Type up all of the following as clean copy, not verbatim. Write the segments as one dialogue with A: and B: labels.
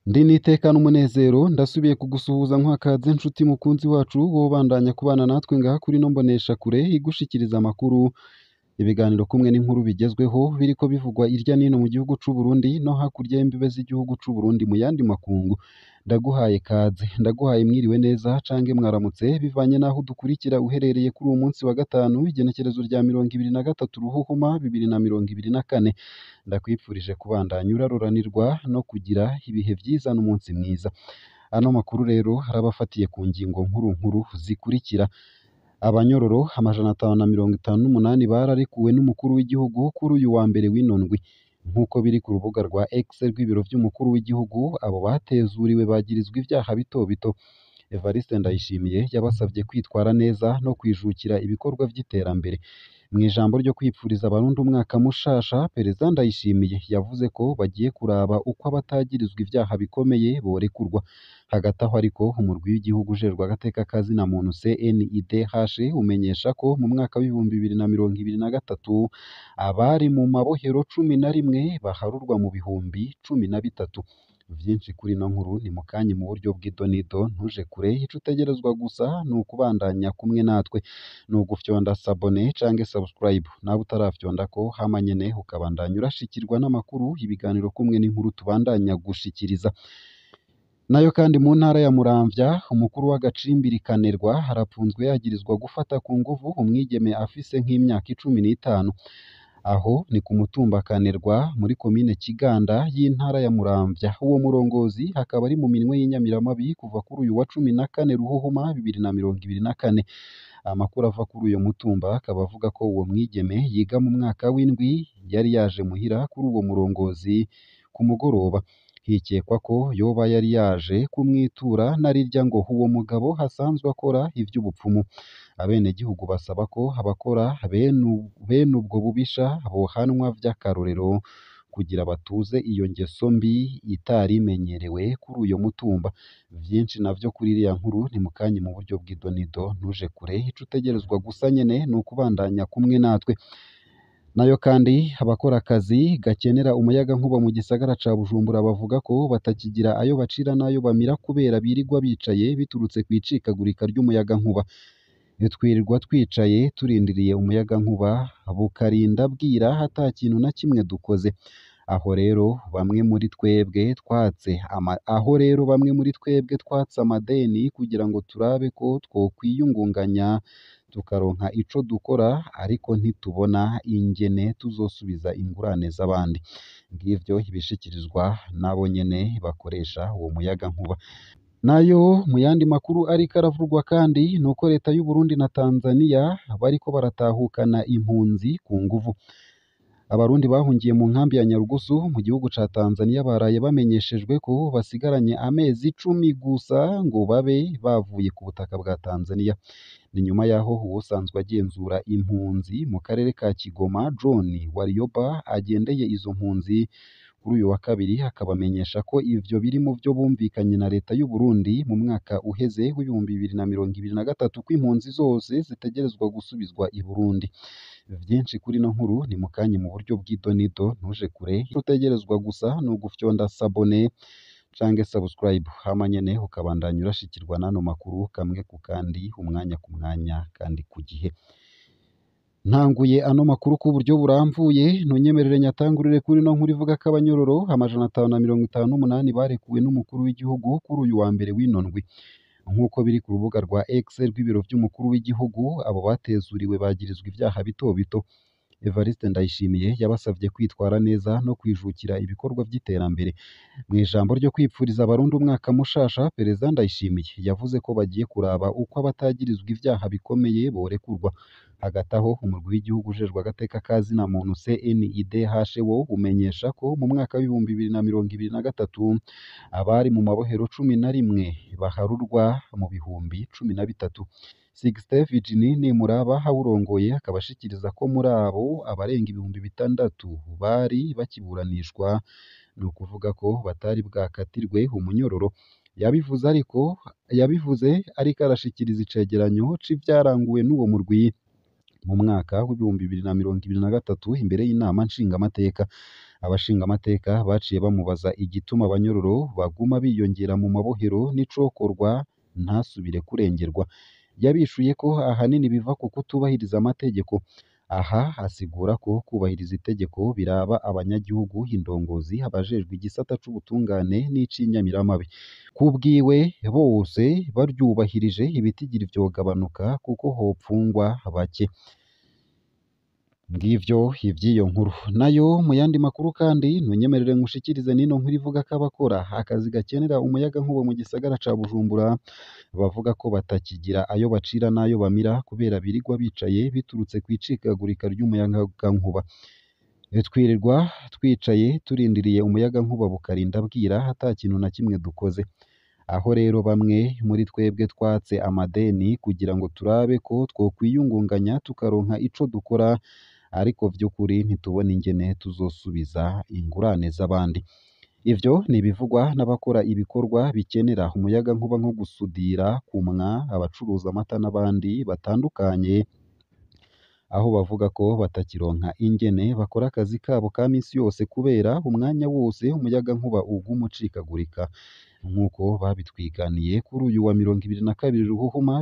A: Ndi n'iteka n'umunezero ndasubiye kugusuhuza nkwakaze nshuti mukunzi wacu wobandanya kubana natwe ngaha kuri ino mboneshakure igushikiriza amakuru, ibiganiro kumwe n'inkuru bigezweho biriko bivugwa irya nino mu gihugu c'u Burundi no hakurya y'imbibe z'igihugu c'u Burundi mu yandi makungu. Ndaguhaye kaze, ndaguhaye mwiriwe neza canke mwaramutse bivanye n'aho udukurikira uherereye kuri uwu munsi wa gatanu igenekerezo rya 23 Ruhuhuma 2024. Ndakwipfurije kubandanya uraroranirwa no kugira ibihe vyiza n'umunsi mwiza. Ano makuru rero arabafatiye ku ngingo nkuru nkuru zikurikira: Abanyororo 558 bararekuwe n'umukuru w'igihugu kuri uyu wa mbere w'ino ndwi. Nk'uko biri ku rubuga rwa X rw'ibiro vy'umukuru w'igihugu, abo batezuriwe bagirizwa ivyaha bito bito. Evariste Ndayishimiye yabasavye kwitwara neza no kwijukira ibikorwa vy'iterambere. Mw'ijambo ryo kwipfuriza abarundi umwaka mushasha, Perezida Ndayishimiye yavuze ko bagiye kuraba uko abatagirizwa ivyaha bikomeye borekurwa. Hagati aho ariko, umurwi w'igihugu ujejwe agateka ka zina muntu CNIDH umenyesha ko mu mwaka w'2023 abari mu mabohero 11 baharurwa mu bihumbi 13. Vyinshi kuri ino nkuru ni mukanya mu buryo bw'idonido, ntuje kure, ico utegerezwa gusa ni ukubandanya kumwe natwe, ni ugufyonda sabone canke subscribe nawe utarafyondako, hama nyene ukabandanya urashikirwa n'amakuru, ibiganiro kumwe n'inkuru tubandanya gushikiriza. Nayo kandi mu ntara ya Muramvya, umukuru w'agacimbiri Kanerwa arapfunzwe yagirizwa gufata ku nguvu umwigeme afise nk'imyaka 15. Aho ni ku mutumba Kanerwa muri komine Kiganda y'intara ya Muramvya. Uwo murongozi akaba ari mu minwe y'inyamiramabi kuva kuri uyu wa 14 Ruhuhuma 2024. Amakuru ava kuri uyo mutumba akaba avuga ko uwo mwigeme yiga mu mwaka w'indwi yari yaje muhira kuri uwo murongozi ku mugoroba. Hikekwa ko yoba yari yaje kumwitura narirya ngo uwo mugabo asanzwe akora ivy'ubupfumu. Abenegihugu basaba ko abakora bene ubwo bubisha bohanwa vy'akarorero kugira batuze iyo ngeso mbi itari imenyerewe kuri uyo mutumba. Vyinshi navyo kuri iriya nkuru ni mukanya mu buryo bw'idonido, ntuje kure, ico utegerezwa gusa nyene ni ukubandanya kumwe natwe. Nayo kandi abakora akazi gakenera umuyagankuba mu gisagara ca Bujumbura bavuga ko batakigira ayo bacira n'ayo bamira kubera birirwa bicaye biturutse kw'icikagurika ry'umuyagankuba. Twirirwa twicaye turindiriye umuyagankuba bukarinda bwira ata kintu na kimwe dukoze. Aho rero bamwe muri twebwe twatse aho rero bamwe muri twebwe twatse amadeni kugira ngo turabe ko twokwiyungunganya tukaronka ico dukora, ariko ntitubona ingene tuzosubiza ingurane z'abandi. Ngivyo ibishikirizwa n'abo nyene bakoresha uwo muyagankuba. Nayo mu yandi makuru ariko aravugwa kandi nuko leta y'u Burundi na Tanzania bariko baratahukana impunzi ku nguvu. Abarundi bahungiye mu nkambi ya Nyarugusu mu gihugu ca Tanzania baraye bamenyeshejwe ko basigaranye amezi 10 gusa ngo babe bavuye ku butaka bwa Tanzania. Ni nyuma yaho uwusanzwe agenzura impunzi mu karere ka Kigoma John Warioba agendeye izo mpunzi kuri uyu wa kabiri akabamenyesha ko ivyo biri mu vyo bumvikanye na leta y'u Burundi mu mwaka uheze w'2023 ko impunzi zose zitegerezwa gusubizwa i Burundi. Vyinshi kuri ino nkuru ni mukanya mu buryo bw'idonido, ntuje kure, ico utegerezwa gusa ni ugufyonda sabone canke subscribe hama nyene ukabandanya urashikirwa n'ano makuru kamwe ku kandi, umwanya ku mwanya kandi ku gihe. Ntanguye ano makuru ku buryo buramvuye, ntunyemerere nyatangurire kuri ino nkuru ivuga ko abanyororo 558 barekuwe n'umukuru w'igihugu kuri uyu wa mbere w'ino ndwi. Nk'uko biri ku rubuga rwa X rw'ibiro vy'umukuru w'igihugu, abo batezuriwe bagirizwa ivyaha bito bito. Evariste Ndayishimiye yabasavye kwitwara neza no kwijukira ibikorwa vy'iterambere. Mw'ijambo ryo kwipfuriza abarundi umwaka mushasha, Perezida Ndayishimiye yavuze ko bagiye kuraba uko abatagirizwa ivyaha bikomeye borekurwa. Hagati aho, umurwi w'igihugu ujejwe agateka ka zina muntu CNIDH wo umenyesha ko mu mwaka w'2023 abari mu mabohero 11 baharurwa mu bihumbi 13. Sixte Virginie Nimuraba awurongoye akaba ashikiriza ko muri abo abarenga 6000 bari bakiburanishwa, ni ukuvuga ko batari bwakatirwe umunyororo. Yabivuze ariko arashikiriza icegeranyo c'ivyaranguwe n'uwo murwi mu mwaka w'2023 imbere y'inama nshingamateka. Abashingamateka baciye bamubaza igituma abanyororo baguma biyongera mu mabohero n'icokorwa ntasubire kurengerwa. Yabishuye ko ahanini biva ku kutubahiriza amategeko. Aha asigura ko kubahiriza itegeko biraba abanyagihugu, indongozi, abajejwe igisata c'ubutungane n'ic'inyamiramabi. Kubwiwe bose baryubahirije ibitigiri vyogabanuka kuko hopfungwa bake. Ngivyo ivy'iyo nkuru. Nayo mu yandi makuru kandi ntunyemerere nkushikirize n'ino nkuru ivuga ko abakora akazi gakenera umuyagankuba mu gisagara ca Bujumbura bavuga ko batakigira ayo bacira n'ayo bamira kubera birirwa bicaye biturutse kw'icikagurika ry'umuyagankuba. Twirirwa twicaye turindiriye umuyagankuba bukarinda bwira ata kintu na kimwe dukoze. Aho rero bamwe muri twebwe twatse amadeni kugira ngo turabe ko twokwiyungunganya tukaronka ico dukora, ariko vy'ukuri ntitubona ingene tuzosubiza ingurane z'abandi. Ivyo ni ibivugwa n'abakora ibikorwa bikenera umuyagankuba nko gusudira, kumwa, abacuruza amata n'abandi batandukanye, aho bavuga ko batakironka ingene bakora akazi kabo ka misi yose kubera umwanya wose umuyagankuba uguma ucikagurika, nk'uko babitwiganiye kuri uyu wa 22 Ruhuhuma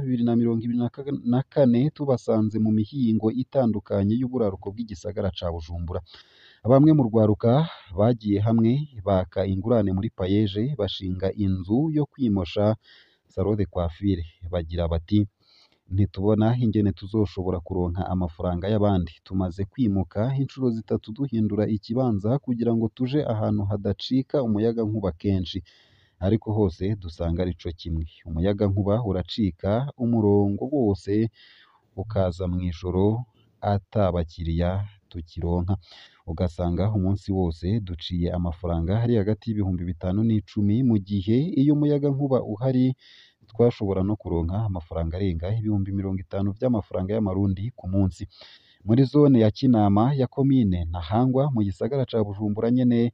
A: 2024 tubasanze mu mihingo itandukanye y'uburaruko bw'igisagara ca Bujumbura. Bamwe mu rwaruka bagiye hamwe baka ingurane muri Payeje bashinga inzu yo kwimosha salon de coiffure, bagira bati ntitubona ingene tuzoshobora kuronka amafaranga y'abandi, tumaze kwimuka incuro zitatu duhindura ikibanza kugira ngo tuje ahantu hadacika umuyagankuba kenshi, ariko hose dusanga arico kimwe, umuyagankuba uracika umurongo wose ukaza mw'ijoro ata bakiriya tukironka, ugasanga umunsi wose duciye amafaranga ari hagati y'ibihumbi 5 n'icumi, mu gihe iyo umuyagankuba uhari twashobora no kuronka amafaranga arenga 50,000 vy'amafaranga y'amarundi ku munsi. Muri zone ya Kinama ya komine Ntahangwa mu gisagara ca Bujumbura nyene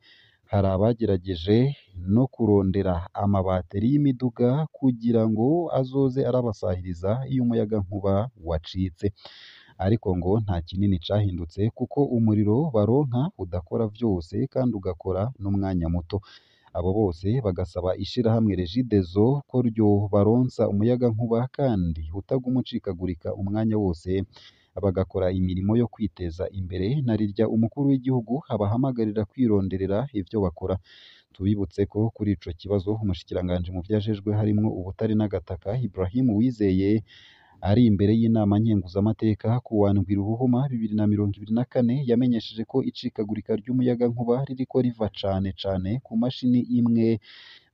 A: hari abagerageje no kurondera amabateri y'imiduga kugira ngo azoze arabasahiriza iyo umuyagankuba wacitse, ariko ngo nta kinini cahindutse kuko umuriro baronka udakora vyose kandi ugakora n'umwanya muto. Abo bose bagasaba ishirahamwe Regideso ko ryobaronsa umuyagankuba kandi utaguma ucikagurika umwanya wose, bagakora imirimo yo kwiteza imbere na rirya umukuru w'igihugu abahamagarira kwironderera ivyo bakora. Tubibutse ko kuri ico kibazo umushikiranganji mu vyo ajejwe harimwo ubutare n'agataka Ibrahim Uwizeye ari imbere y'inama nkenguzamateka ku wa ndwi Ruhuhuma 2024 yamenyesheje ko icikagurika ry'umuyagankuba ririko riva cane cane ku mashini imwe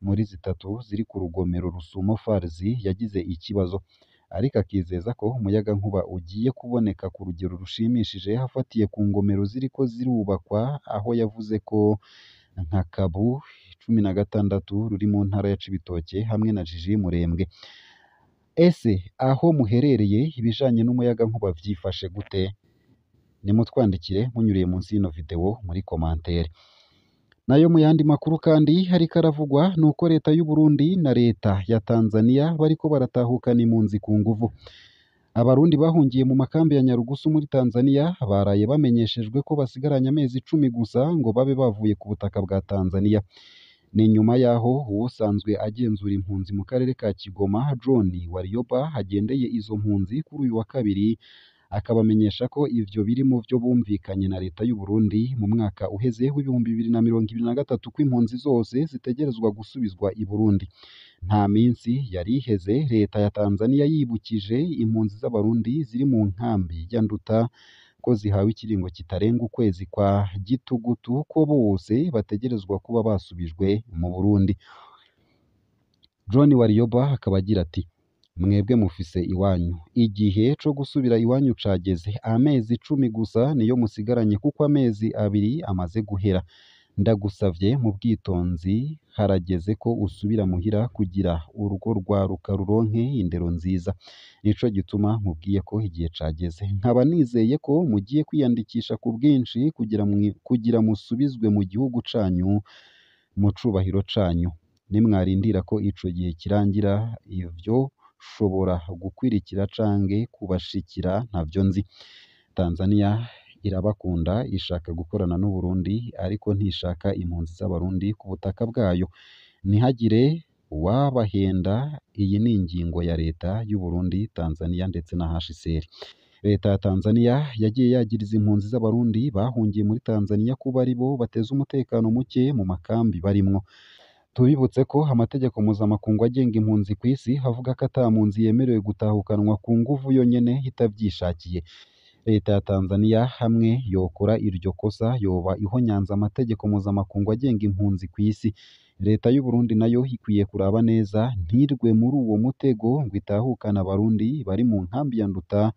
A: muri zitatu ziri ku rugomero Rusumo Farzi yagize ikibazo, ariko akizeza ko umuyagankuba ugiye kuboneka ku rugero rushimishije hafatiye ku ngomero ziriko zirubakwa, aho yavuze ko nka Kabu 16 ruri mu ntara ya Cibitoke hamwe na Jiji Murembwe. Ese aho muherereye ibijanye n'umuyagankuba vyifashe gute? Nimutwandikire munyuriye munsi y'ino video muri commentaire. Nayo mu yandi makuru kandi hariko aravugwa nuko leta y'u Burundi na leta ya Tanzania bariko baratahukana impunzi ku nguvu. Abarundi bahungiye mu makambi ya Nyarugusu muri Tanzania baraye bamenyeshejwe ko basigaranye amezi 10 gusa ngo babe bavuye ku butaka bwa Tanzania. Ni nyuma yaho uwusanzwe agenzura impunzi mu karere ka Kigoma John Warioba agendeye izo mpunzi kuri uyu wa kabiri, akabamenyesha ko ivyo biri mu vyo bumvikanye na leta y'u Burundi mu mwaka uheze w'2023 ko impunzi zose zitegerezwa gusubizwa i Burundi. Nta minsi yari iheze leta ya Tanzania yibukije impunzi z'Abarundi ziri mu nkambi ya Nduta ko zihawe ikiringo kitarenga ukwezi kwa Gitugutu ko bose bategerezwa kuba basubijwe mu Burundi. John Warioba akaba agira ati mwebwe mufise iwanyu, igihe co gusubira iwanyu cageze, amezi 10 gusa niyo musigaranye kuko amezi 2 amaze guhera. Ndagusavye mu bwitonzi, harageze ko usubira muhira kugira urwo rwaruka ruronke indero nziza. Nico gituma nkubwiye ko igihe cageze, nkaba nizeye ko mugiye kwiyandikisha ku bwinshi kugira musubizwe mu gihugu canyu mu cubahiro canyu. Nimwarindira ko ico gihe kirangira, ivyo shobora gukwirikira canke kubashikira ntavyo nzi. Tanzania irabakunda, ishaka gukorana n'Uburundi ariko ntishaka impunzi z'Abarundi ku butaka bwayo. Ntihagire uwabahenda, iyi ni ingingo ya leta y'u Burundi, Tanzania ndetse na HCR. Leta ya Tanzania yagiye yagiriza impunzi z'Abarundi bahungiye muri Tanzania kuba aribo bateza umutekano muke mu makambi barimwo. Tubibutse ko amategeko mpuzamakungu agenga impunzi ku isi avuga ko ata mpunzi yemerewe gutahukanwa ku nguvu yonyene itavyishakiye. Leta ya Tanzania hamwe yokora iryo kosa yoba ihonyanze amategeko mpuzamakungu agenga impunzi ku isi. Leta y'u Burundi nayo ikwiye kuraba neza ntirwe muri uwo mutego ngo itahukane Abarundi bari mu nkambi ya Nduta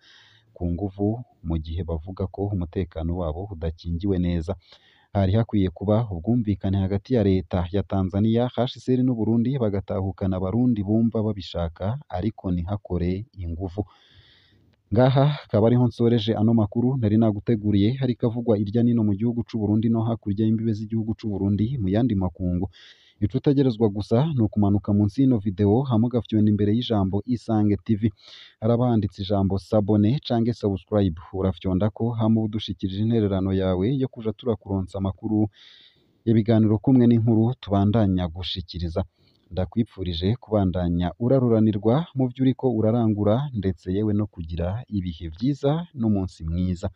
A: ku nguvu mu gihe bavuga ko umutekano wabo udakingiwe neza. Hari hakwiye kuba ubwumvikane hagati ya leta ya Tanzania, HCR n'u Burundi bagatahukana Abarundi bumva babishaka ariko ntihakore inguvu. Ngaha akaba ariho nsoreje ano makuru nari naguteguriye ariko avugwa irya nino mu gihugu c'u Burundi no hakurya y'imbibe z'igihugu c'u Burundi mu yandi makungu. Ico utegerezwa gusa ni ukumanuka munsi y'ino video hama ugafyonda imbere y'ijambo Isange TV. Haraba handitse ijambo s'abonner canke subscribe, urafyondako hama uba udushikirije intererano yawe yo kuja turakuronsa amakuru, ibiganiro kumwe n'inkuru tubandanya gushikiriza. Ndakwipfurije kubandanya uraruranirwa mu vyo uriko urarangura ndetse yewe no kugira ibihe vyiza n'umunsi mwiza.